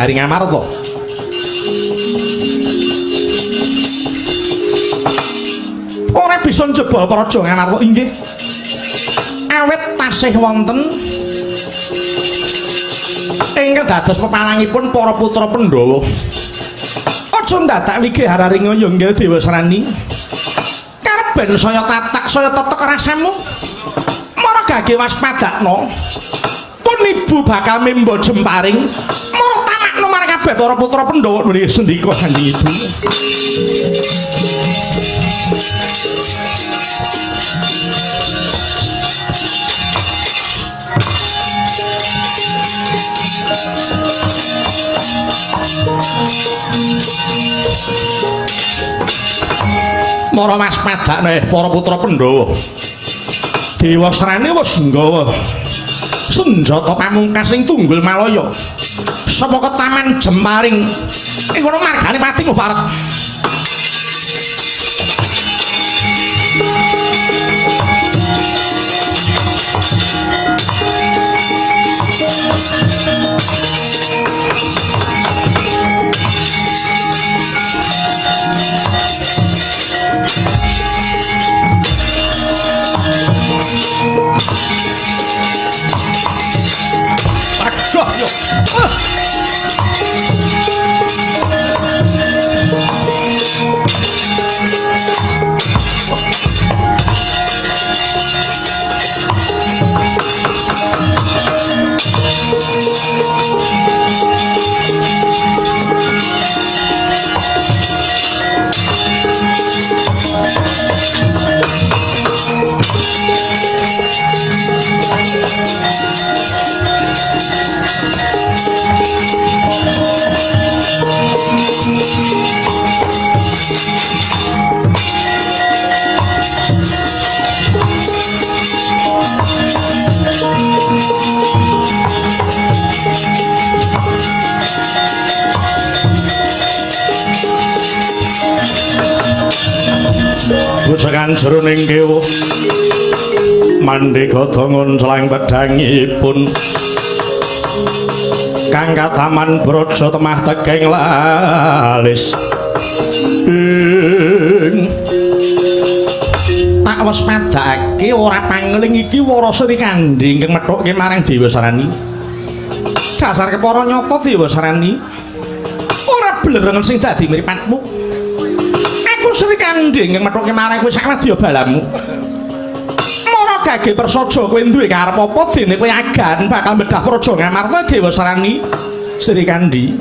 negari Ngamarta. Ora bisa njebol Praja Ngamarta inggih. Awit tasih wonten ingkang dados pepalangipun para putra Pandhawa. Aja ndadak wigih hararinga ya nggih Dewasrani. Karep ben saya tatak saya tetek rasamu. Mara gage waspadakno. Pun ibu bakal memba jemparing. Mara tamakno marang kabeh para putra Pandhawa nggih sendika Kanjeng Ibu. Mara waspadakne para putra Pandhawa. Dewasrani wis nggawa senjata pamungkas sing Tunggul Malaya. Sapa ketaman jemparing ing kono margane pati mubarek. Aduh yo. Gusekan jroning kewuh mandhega dongon selang pedhangipun kang kataman braja temah tekeng lalis ing tak waspadake ora pangeling iki Wara Srikandhi ingkang methukke marang Dewasrani. Dasar kepara nyata Dewasrani ora blerengen sing dadi mripatmu. Srikandhi ingkang methukke marang kowe sak wadya balamu. Mara gage prasaja kowe duwe karep apa dene kowe agan bakal medhah praja Ngamarta Dewasrani Srikandhi.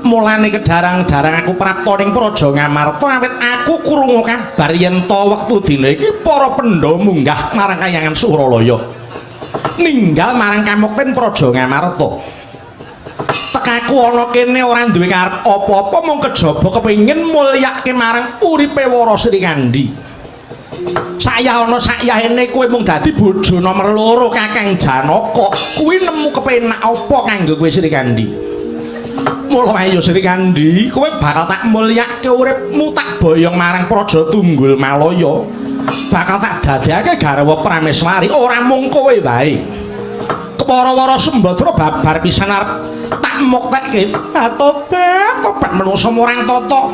Mulane kedarang-darang aku prapta ning praja Ngamarta awit aku krungu kabar yen ta wektu dina iki para Pandhawa munggah marang kayangan Suralaya. Ninggal marang kamukten praja Ngamarta. Tekaku ana kene ora duwe karep apa-apa mung kejaba kepengin mulyake marang uripe Wara Srikandhi. Sayah ana sayahene kowe mung dadi bojo nomor 2 Kakang Janaka, kuwi nemu kepenak apa kanggo kowe Srikandhi. Mula ayo Srikandhi, kowe bakal tak mulyake uripmu tak boyong marang Praja Tunggul Malaya. Bakal tak dadekake garwa Prameswari, ora mung kowe wae. Kepara-wara Sembadra babar pisan arep tak muktekke. Tobat, tobat menungsa murang tata.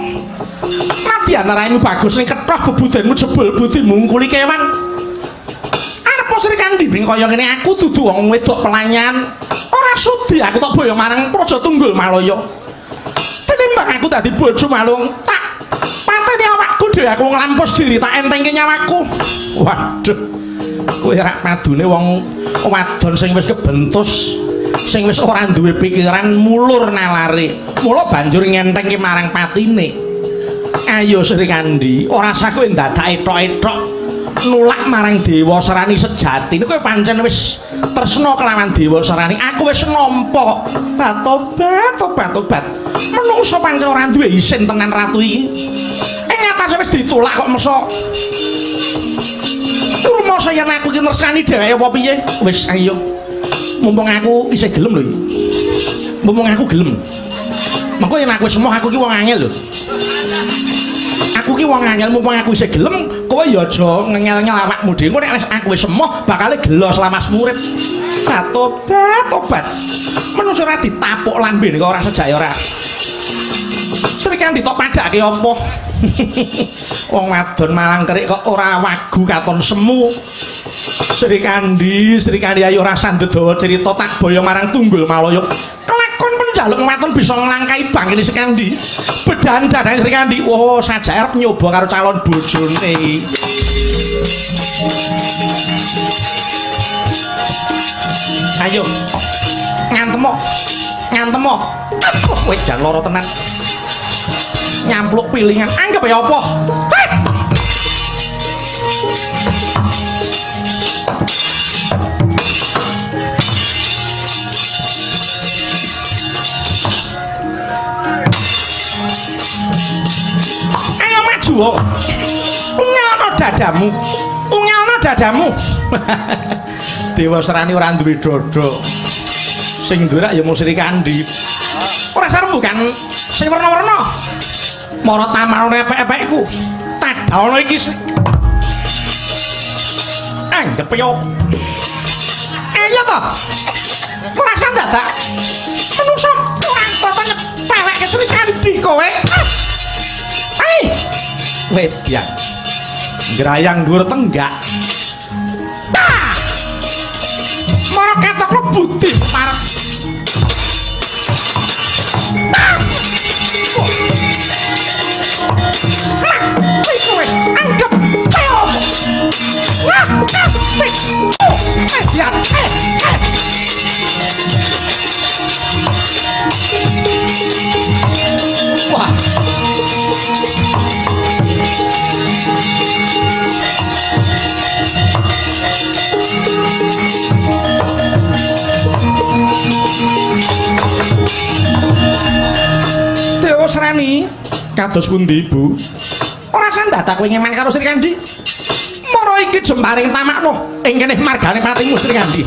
Madyan raimu bagus ning kethoh bebudenmu jebul budimu ngungkuli kewan. Arep Srikandhi bing kaya ngene aku dudu wong wedok pelanyan. Ora sudi aku tak boyong marang Praja Tunggul Malaya. Tinimbang aku dadi bojo malung tak pateni awakku dhewe aku nglampus diri tak entengke nyawaku. Waduh. Kowe rak padune wong wadon sing wis kebentus, sing wis ora duwe pikiran mulur nalare. Mula banjur ngentengke marang patine. Ayo Srikandhi, ora sah kowe ndadak ethok-ethok nulak marang Dewasrani sejati. Kowe pancen wis tresna kelawan Dewasrani. Aku wis nampa. Tobat, tobat, tobat. Menungsa pancen ora duwe isin tenan ratu iki. Ing atase wis ditolak kok mesa. Rumasa yen aku iki nresani dheweke apa piye? Wis ayo. Mumpung aku isih gelem lho iki. Mumpung aku gelem. Mengko yen aku wis emoh aku iki wong angel lho. Aku ki wong angel mumpung aku isih gelem, kowe ya aja ngengel-ngel awakmu dhewe. Engko nek wis aku wis emoh bakale gelo selamas murid. Tobat, tobat. Menungso ora ditapuk lambene kok ora sejake ora. Srikandhi tok padhake apa? Wong wadon malang kerik kok ora wagu katon semu. Srikandhi, Srikandhi ayo ora sandedawa cerita tak boyo marang Tunggul Malaya. Kelakon penjaluk waton bisa nglangkai bangkene Srikandhi. Bedahan dadane Srikandhi. Oh, sajake arep nyoba karo calon bojone. Ayo. Ngantemo. Ngantemo. Kowe jan lara tenan. Nyampluk pilingan. Anggep ya apa? Ayo maju. Ungalno dadamu. Ungalno dadamu. Dewa Serani ora duwe dada. Sing duwe rak ya mung Srikandhi. Ora sarembukan sing werna-werna. Mara tamarane epek-epekku. Tadaono iki anggep yo. Ayo to. Ora sandadak. Menungso kurang toto nyepelekke Srikandhi kowe. Ai. Wedyan. Ngrayang dhuwur tenggak. Mara ketok budi parek. Kowe anggep teo. Wah, ya. Wah. Dewa Serani, kados pundi Ibu? Ora sandadak kowe ngeman karo Srikandhi. Mara iki jemparing tamakno ing kene margane patimu Srikandhi.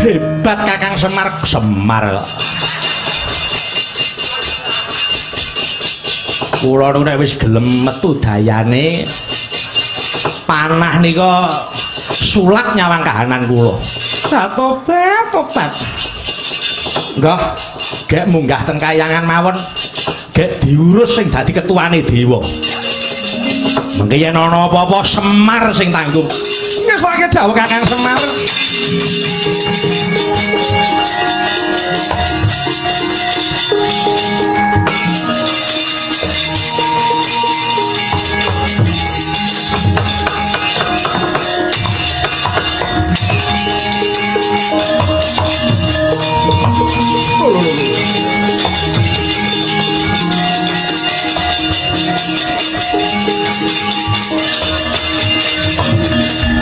Hebat Kakang Semar. Semar kok. Kula niku nek wis gelem metu dayane panah nika sulap nyawang kahanan kula. Tobat tobat. Nggih, gek munggah teng kayangan mawon. Gek diurus sing dadi ketuane dewa. Mengke yen ana apa-apa Semar sing tanggung. Ngersake dawuh Kakang Semar.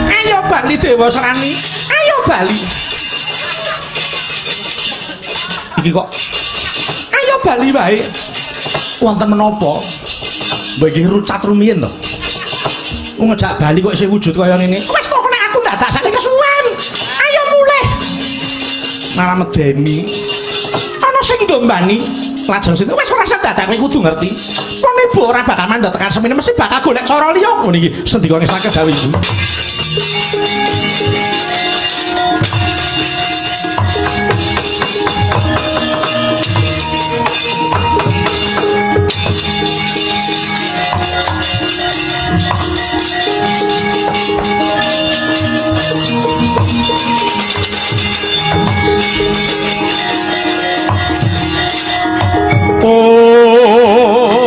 Ayo bali Dewa Serani, ayo bali. Iki kok ayo bali wae. Wonten menapa? Mbok iki rucat rumiyin to. Wong ngejak bali kok isih wujud kaya ngene. Wis to nek aku dadak saiki kesuwen. Ayo mulih. Malah medeni. Ana sing ndombani. Lajeng sinten wis ora dadak kowe kudu ngerti. Wong ibu ora bakal mandha tekan semene mesti bakal golek cara liya. Ngono iki sendika ngesake dawuh ibu. Oh.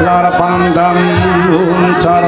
Lar pandang luncar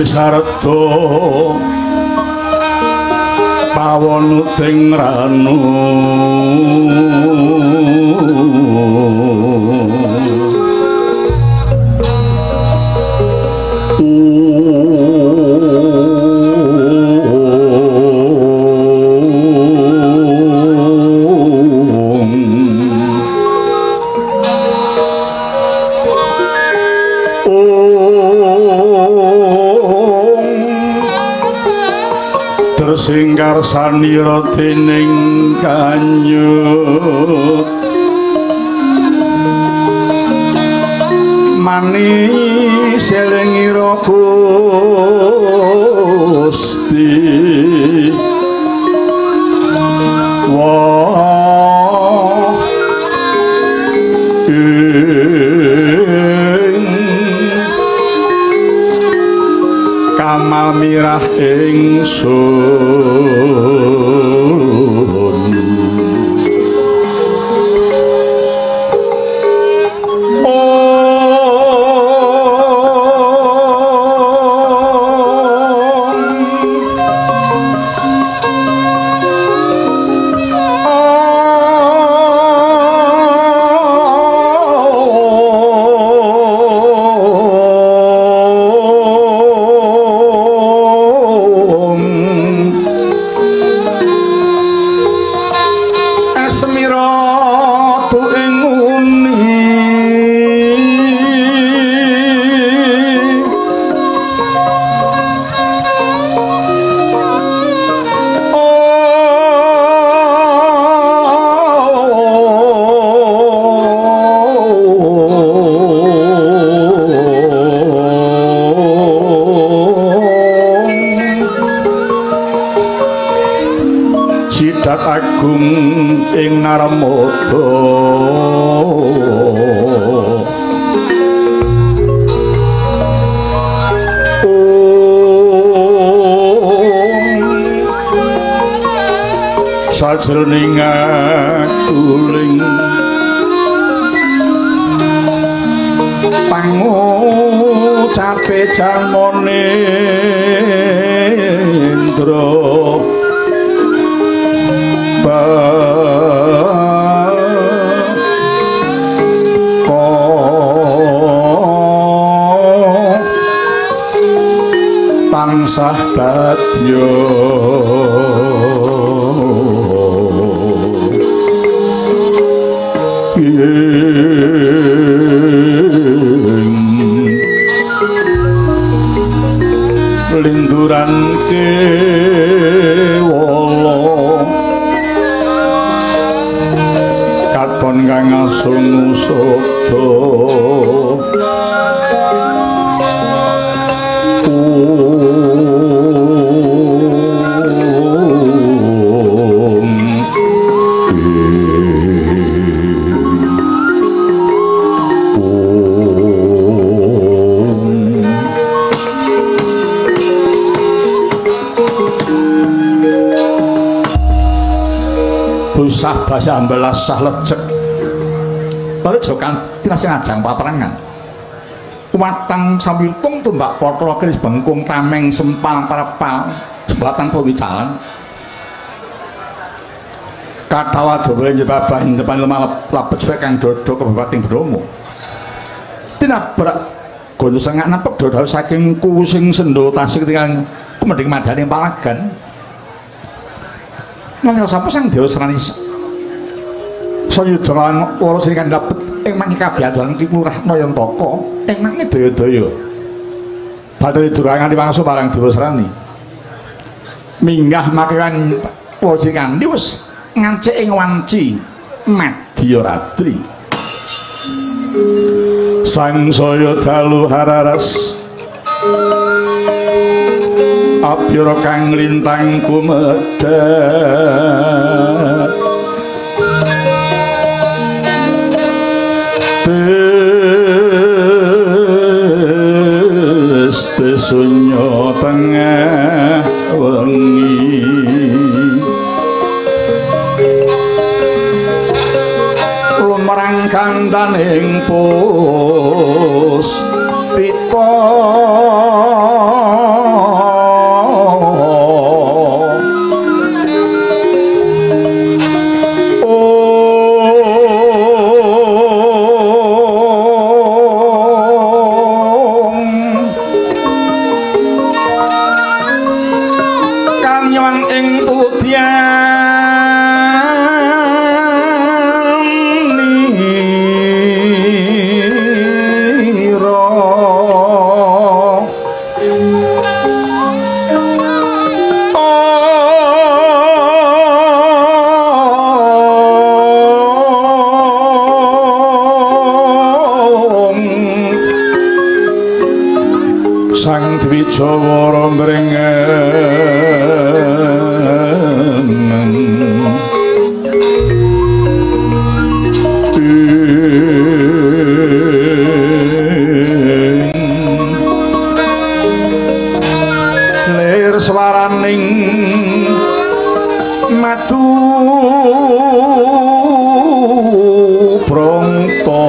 Sardo pawon uding ranu tersingkar sanira dening kanyut manis elingira Gusti wah kamal mirah ingsun. Agung ing Narmada Om sajroning akuling pangucape jamone Indra tansah dadya linduran kewala katon kang asung sabda. Busah basah belasah lecek. Baru jokan Tinasing ajang paprangan. Watang samyutung tumbak potro keris bengkung tameng sempal parapal sembatan pawicalan. Katawa dawa njebabah depan lemah labet suwek kang dodok kebabating Bromo. Tinabrak gondo sengak napek dodol saking kuwusing sendul tasik tinggal kumending madane palagan. Nalika sapa Sang Dewa Srani sayuda lan para sri kang dapet ing mangke kabiyatan Ki Lurah Nayantaka ing mangke daya-daya. Badhe durangane wangsa marang Dewa Srani. Minggah makewan para sri kandi wis ngancik ing wanci madya ratri. Sangsaya dalu hararas abyara kang lintang kumedhak tes sunyo tengah wengi lumerang kandaning pus pita Sang Dwijawara mrengen lir swaraning madu brongto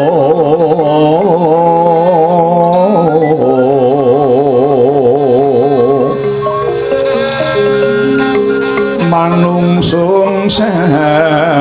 manungsung sembah